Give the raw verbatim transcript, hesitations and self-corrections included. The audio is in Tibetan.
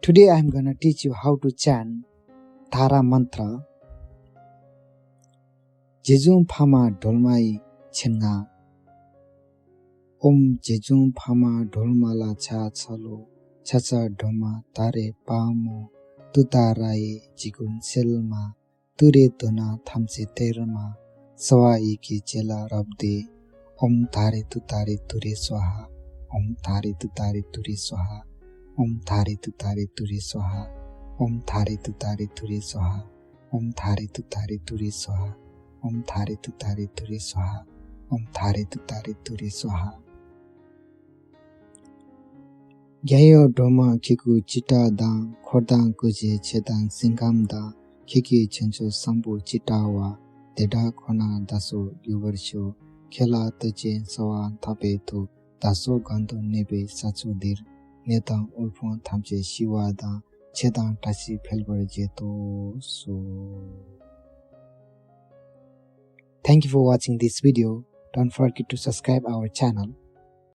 Today I am gonna teach you how to chant Tara mantra. རྗེ་བཙུན་འཕགས་མ་སྒྲོལ་མ་ཡི་མཚན་སྔགས། ཨོཾ་རྗེ་བཙུན་འཕགས་མ་སྒྲོལ་མ་ལ་ཕྱག་འཚལ་ལོ། ཕྱག་འཚལ་སྒྲོལ་མ་ད་རེས་དཔའ་མོ། ཏུཏྟཱ་ར་ཡི་འཇིགས་ཀུན་སེལ་མ། ཏུ་རེ་དུ་ན་ཐམས་ཅད་སྟེར་མ། སྭཱ་ཧཱ་ཡི་གེ་བྱིན་རླབས་ཏེ། ཨོཾ་ད་རེ་ཏུཏྟཱ་རེ་ཏུ་རེ་སྭཱ་ཧཱ། ཨོཾ་ད་རེ་ཏུཏྟཱ་རེ་ཏུ་རེ་སྭཱ་ཧཱ། ཨོཾ་ད་རེ་ཏུཏྟཱ་རེ་ཏུ་རེ་སྭཱ་ཧཱ། ཨོཾ་ད་རེ་ཏུཏྟཱ་རེ་ཏུ་རེ་སྭཱ་ཧཱ། ཨོཾ་ད་རེ་ཏུཏྟཱ་རེ་ཏུ་རེ་སྭཱ་ཧཱ། ཨོཾ་ད་རེ་ཏུཏྟཱ་རེ་ཏུ་རེ་སྭཱ་ཧཱ། ཨོཾ་ད་རེ་ཏུཏྟཱ་རེ་ཏུ་རེ་སྭཱ་ཧཱ། རྒྱལ་ཡུམ་སྒྲོལ་མ་ཁྱེད་སྐུ་ཅི་འདྲ་དང་། འཁོར་དང་སྐུ་ཚེ་ཆེ་དང་སེམས་ཁམས་དང་། ཁྱེད་ཀྱི་བྱང་ཆུབ་སེམས་དཔའ་ཅི་འདྲ་བ། དེ་འདྲ་ཁོ་ན་བདག་སོགས་འགྱུར་བར་ཤོག་ཁྱེད་ལ་བསྟོད་ཅིང་གསོལ་བ་འདེབས་པའི་མཐུས། བདག་སོགས་གང་དུ་གནས་པའི་ས་ཕྱོགས་འདིར། ནད་དང་དབུལ་ཕོངས་ཐམས་ཅད་ཞི་བ་དང་། ཆོས་དང་བཀྲ་ཤིས་འཕེལ་བར་བྱེད་དོ་གསུངས། Thank you for watching this video. Don't forget to subscribe our channel.